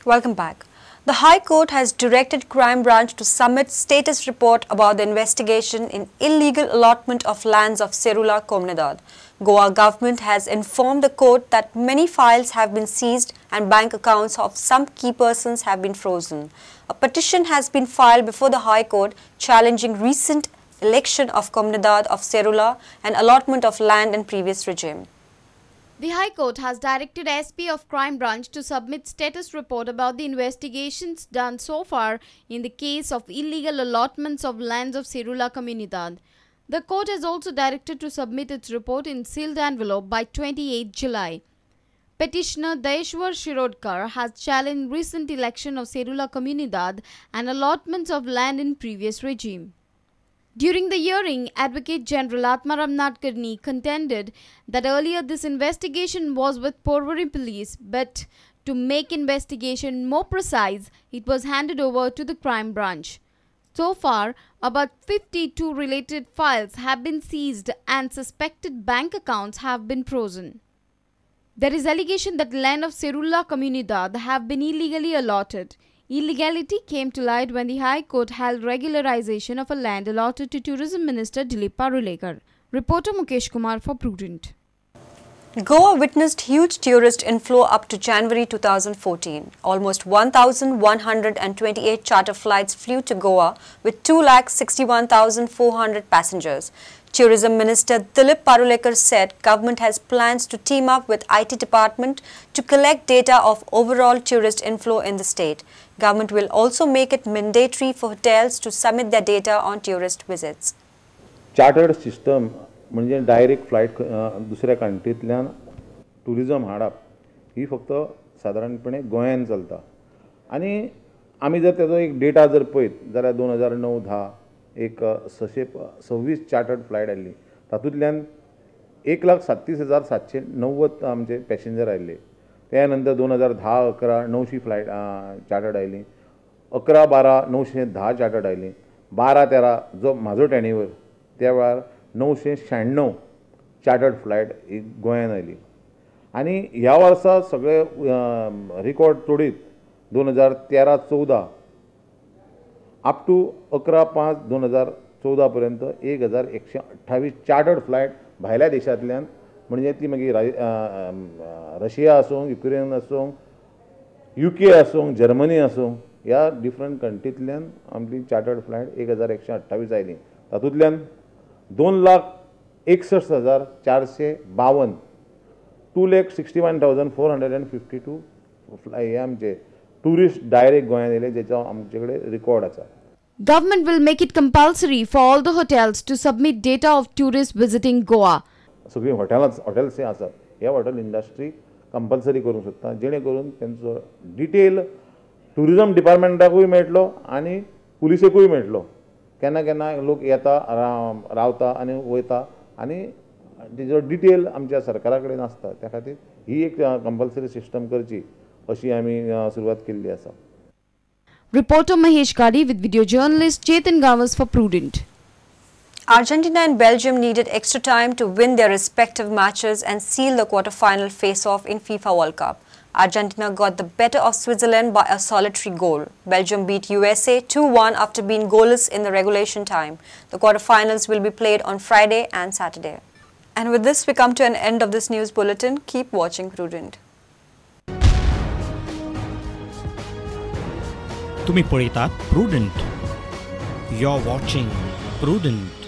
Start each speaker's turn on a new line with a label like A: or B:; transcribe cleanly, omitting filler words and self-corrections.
A: Welcome back. The High Court has directed Crime Branch to submit status report about the investigation in illegal allotment of lands of Serula Comunidade. Goa government has informed the court that many files have been seized and bank accounts of some key persons have been frozen. A petition has been filed before the High Court challenging recent election of Comunidade of Serula and allotment of land in previous regime.
B: The High Court has directed SP of Crime Branch to submit status report about the investigations done so far in the case of illegal allotments of lands of Serula Comunidade. The court has also directed to submit its report in sealed envelope by 28 July. Petitioner Dayeshwar Shirodkar has challenged recent election of Serula Comunidade and allotments of land in previous regime. During the hearing, Advocate General Atmaram Nadkarni contended that earlier this investigation was with Porvorim Police, but to make investigation more precise, it was handed over to the Crime Branch. So far, about 52 related files have been seized and suspected bank accounts have been frozen. There is allegation that land of Serula Comunidade have been illegally allotted. Illegality came to light when the High Court held regularization of a land allotted to Tourism Minister Dilip Parulekar. Reporter Mukesh Kumar for Prudent.
A: Goa witnessed huge tourist inflow up to January 2014. Almost 1,128 charter flights flew to Goa with 2,61,400 passengers. Tourism Minister Dilip Parulekar said government has plans to team up with IT department to collect data of overall tourist inflow in the state. Government will also make it mandatory for hotels to submit their data on tourist visits.
C: Chartered system म्हणजे direct flight दुसऱ्या कंट्रींतल्यान tourism हाडप ही फक्त सादारणपणे गोंयान चलता आनी आमी जर तेजो एक डेटा जर पळयत जाल्यार 2009-10 एक 626 चार्टर्ड फ्लायट आयिल्ली, तातूंतल्यान 1,37,790 आमचे पॅसेंजर आयिल्ले. त्या नंतर 2010-11 900 फ्लायट चार्टर्ड आयली, 11-12 910 चार्टर्ड आयली, 12-13 जो म्हाजो टेन्युअर त्या वेळार 996 चार्टर्ड फ्लायट ही गोंयान आयली. आनी ह्या वर्सा सगळे रिकॉर्ड तोडीत 2013-14 अप टू 11/5/2014 पर्यंत 1128 चार्टर्ड फ्लायट भायल्या देशांतल्यान, म्हणजे ती मागीर रशिया आसूं, युक्रेन आसूं, युके आसूं, जर्मनी आसूं, ह्या डिफरंट कंट्रींतल्यान आमची चार्टर्ड फ्लायट 1128 आयली. तातूंतल्यान 2,61,452 2,61,452 हे आमचे टुरिस्ट डायरेक्ट गोंयांत येयले, जेचो आमचे कडेन रिकॉर्ड आसा.
B: Government will make it compulsory for all the hotels to submit data of tourists visiting Goa.
C: सगळीं हॉटेलां हॉटेल्स आसात ह्या हॉटेल इंडस्ट्री कंपल्सरी करूंक सोदता, जेणे करून तेंचो डिटेल टुरिजम डिपार्टमेंटाकूय मेळटलो आनी पुलिसेकूय मेळटलो. केन्ना केन्ना लोक येता, रावता आनी वयता आनी तेजो डिटेल आमच्या सरकारा कडेन आसता. त्या खातीर ही एक कंपल्सरी सिस्टम करची अशी आमी सुरवात केल्ली आसा.
B: Reporter Mahesh Gadi with video journalist Chetan Gawas for Prudent.
A: Argentina and Belgium needed extra time to win their respective matches and seal the quarter-final face-off in FIFA World Cup. Argentina got the better of Switzerland by a solitary goal. Belgium beat USA 2-1 after being goalless in the regulation time. The quarter-finals will be played on Friday and Saturday. And with this, we come to an end of this news bulletin. Keep watching Prudent.
D: तुम्ही पळयतात Prudent. You're watching Prudent.